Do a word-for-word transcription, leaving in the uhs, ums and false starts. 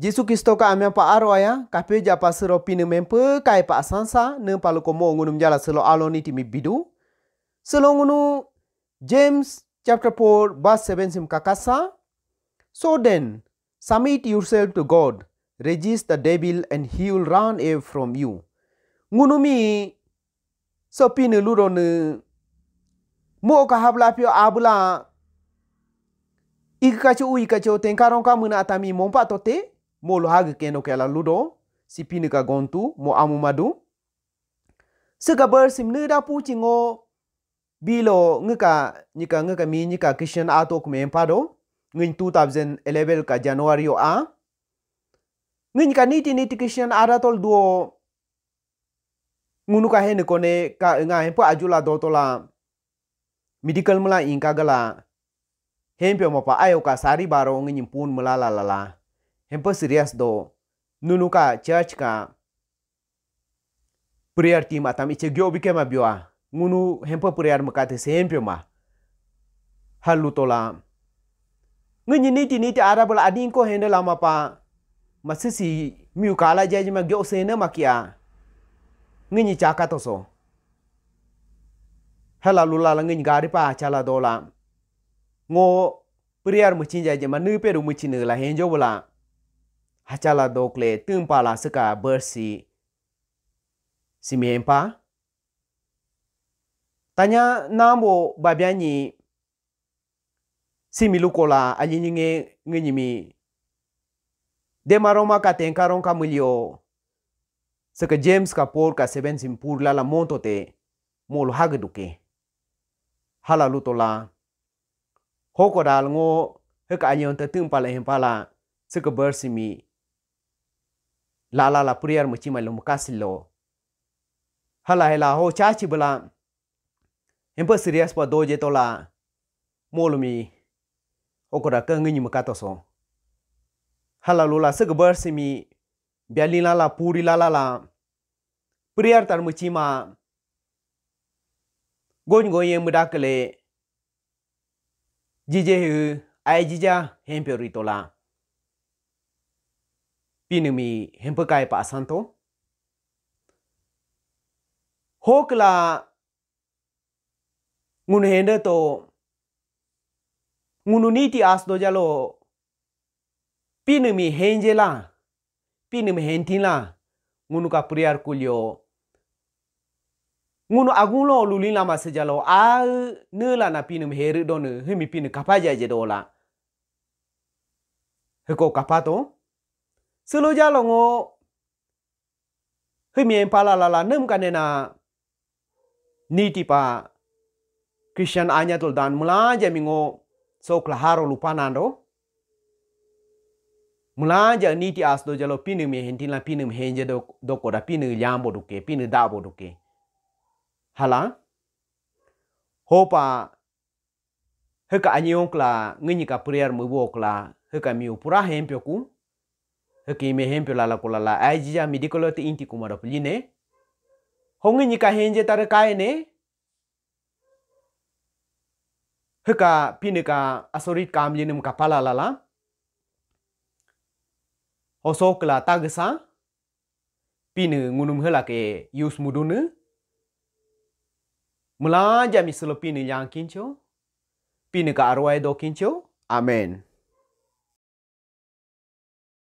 Jisu Kristo ka amyang pa aro aya, kapyoja pa siiro Pinii mi hempe kai pa asansa, niimpalukoda mo ngunumi jala siilo alo niti mi bidu. Siilo ngunu James chapter four verse seven simi kakasa. So then, submit yourself to God, resist the devil and he will run away from you. Ngunumi so Pinii ludo nii mo ka habla pyo abla. Ika kacho u ika kacho tenkaron ka muna atami mompa tote, mo lo hagi keno ke la ludo, si Pinii ka gontu, mo amu madu. Siika verse simi nii da puchi ngo, bilo ngiika, nyika, ngiika mi, nyika Christian ato kume empado, ngiinyi two thousand eleven ka January yo a. Ngiinyi ka niti, niti Christian ada tol duo, ngunu ka hene kone ka nga hempe ajula dotola medical miila inka gala hempe mapa ayo ka sari baro ngiinyi pun miila la la la. Hempe serious do. Nunu ka church ka prayer team atami che gyo bike ma biwa. Ngunu hempe prayer miikate se hempe ma. Halu tola. Ngiinyi niti, niti ada bala adin ko hende lama pa. Masisi miyu kala jaji ma gyo sene makia. Ngiinyi chaka toso. Hala lula la ngiinyi gari pa chala dola. Ngo prayer miichin jaji ma nii peru miichin la henjo bala. Hachala dokle tiimpa la siika verse simi empa. Tanya nambo babianyi simi lukola alinyi nge ngiinyi mi. Dema Roma ka tenkaron ka miilyo. Siika James ka four ka seven simi pur lala monto te mo lo hagi duke. Hala lutola. Hoko dal ngo hiika anyon ta tiimpa la hempa la siika verse mi. La la la prayer miichi ma lo mukasilo. Hala hela ho chachi bala. Hempe serious pa doje tola. Mo lo mi. Hoko da ka ngiinyi miikato so. Hala lula siika verse mi. Biali la la puri la la la. Prayer tar miichi ma. Gonyi gonyi miidakele. Jije hu, ai jija hempe ritola. Pinii mi hempe kai pa asanto. Hokla ngunu hende to. Ngunu niti as do jalo. Pinii mi henje la. Pinii mi hentin la. Ngunu ka prayer kulyo. Ngunu agun lo lulin lama sejalo a nela na Pinii mi heri donu hiimi Pinii kapaja je dola. Hiiko kapato. Selo jalo ngo hiimi empala lala niimpa nena niti pa Christian anya tol dan miilanja mi ngo sokla haro lupa nando. Miilanja niti as do jalo Pinii mi hentin la Pinii mi henje do, doko da Pinii jambo duke, Pinii dabo duke. Hala. Hopa hiika anyi ongkla ngiinyi ka prayer miibo kla hiika miyu pura hempyo ku. Hiika ime hempyo lala kula la ai jija medical te inti kuma da puline. Ho ngiinyi ka henje tare kaine. Hiika Pinii ka asorit kamlinii miika pala lala. Ho sokla tagesa. Pinii ngunumi hela ke use mudunii. Miilanja mi selo Pinii yang kincho. Pinii ka arwai do kincho. Amen.